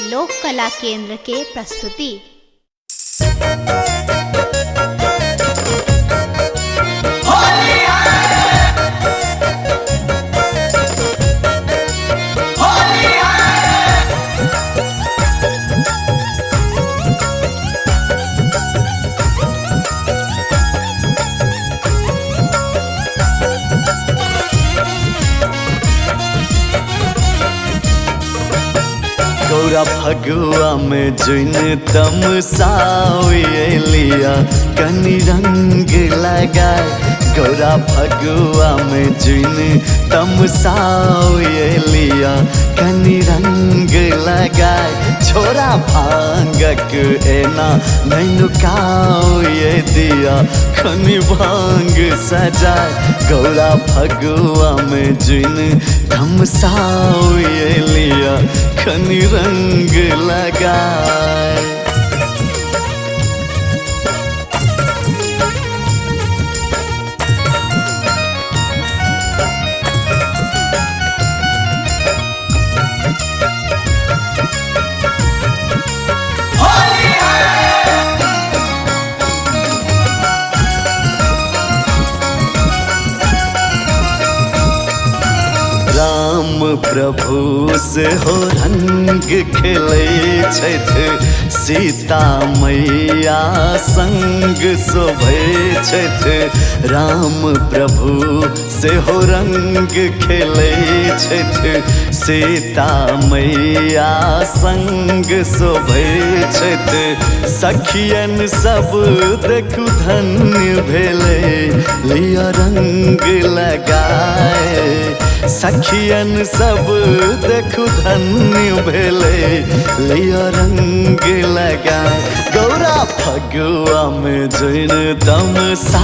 लोक कला केंद्र के प्रस्तुति। गौरा फगुआ में जुन तमसालिया कनी रंग लगाए। गौरा फगुआ में जुन तमसालिया कनी रंग लगाए। छोरा भांगक एना नैनुकाओ ये दिया कनी भांग सजाए। गौरा फगुआ में जुन तमसालिया कनी रंग लगाए। राम प्रभु से हो रंग खेलै छथि, सीता मैया संग शोभै छथि। राम प्रभु से हो रंग खेलै छथि, सीता मैया संग शोभै छथि। सखियन सब देखू धन्य भेलै लिअ रंग लगाए। सखियन सब देखू धन्य भेलै लिअ रंग लगाए। गौरा फगुआ में जुन तमसालिया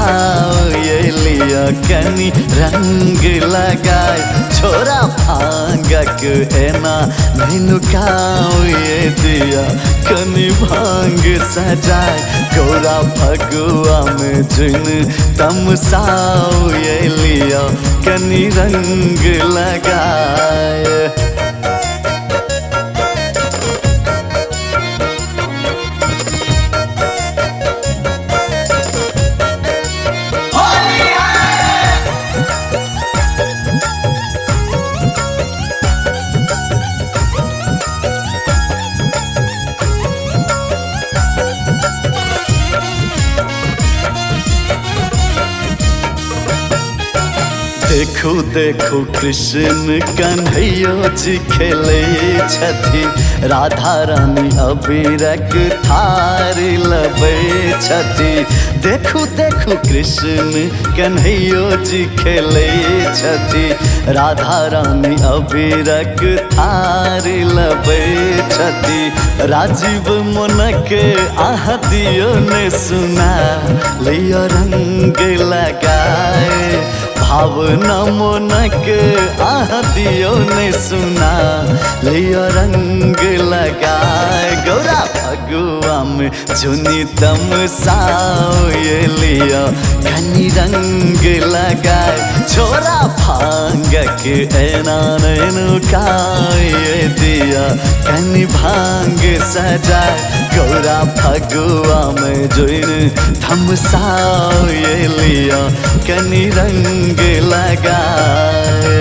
कनी रंग लगाए। छोरा भांगक एना नैनुकाओ ये दिया कनी भांग सजाए। गौरा फगुआ में जुन तमसालिया कनी रंग लगाए। देखू देखू कृष्ण कन्हैया जी खेलै छथि, राधा रानी अबीरक थार लबै छथि। देखू देखू कृष्ण कन्हैया जी खेलै छथि, राधा रानी अबीरक थार लबै छथि। राजीव मोनक आह दियो ने सुना लिअ रंग लगाए। भावना मोनक आह दियो ने सुना लिअ रंग लगाए। गौरा फगुआ में जुनी तमसालिया कनी रंग लगाए। छोरा भांगक एना नैनुकाओ ये दिया कनी भांग सजाए। गौरा फगुआ में जुन तमसालिया कनी रंग लगाए।